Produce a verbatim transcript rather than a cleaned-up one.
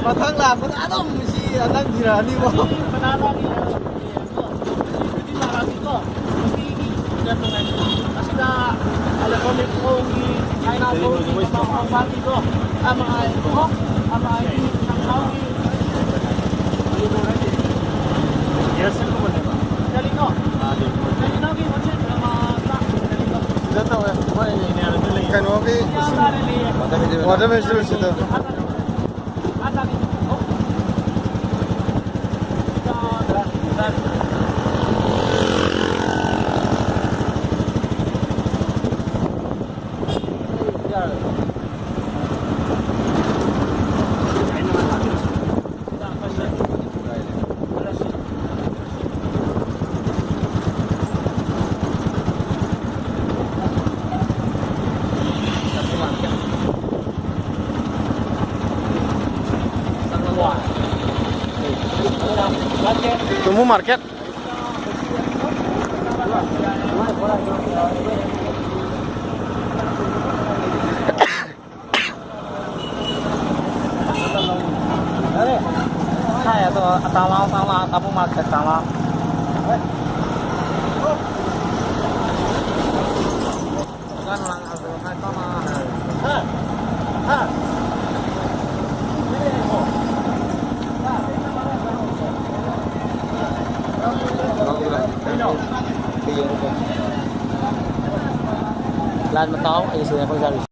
ꯃꯊꯪ ꯂꯥꯛꯄꯗ ꯑꯗꯨꯝ ꯁꯤ ꯅꯪ ꯊꯤꯔꯛꯑꯅꯤꯕꯣ꯫ ꯑꯁꯤꯗ ꯑꯦꯂꯦꯛꯇ꯭ꯔꯣꯅꯤꯛ ꯊꯣꯡꯒꯤ, ꯆꯥꯏꯅꯥ ꯊꯣꯡꯒꯤ, ꯃꯃꯥ ꯃꯄꯥꯒꯤꯀꯣ, ꯑꯃ ꯑꯥꯏ ꯀꯣ, ꯑꯃ ꯑꯥꯏ ꯁꯪꯁꯥꯎꯒꯤ꯫ ꯀꯔꯤꯅꯣ? ꯀꯔꯤꯅꯣꯒꯤ ꯍꯣꯇꯦꯜ ꯑꯃ ꯆꯥꯛ ꯀꯔꯤꯅꯣ? ꯁꯤꯗ ꯇꯧꯋꯦ, ꯃꯣꯏ ꯀꯩꯅꯣꯒꯤ water ꯐꯦꯁꯇꯤꯚꯦꯜꯁꯤꯗ꯫ Tumu market. Saya tu atama sama kamu market sama. Lan matao ay sa ko sa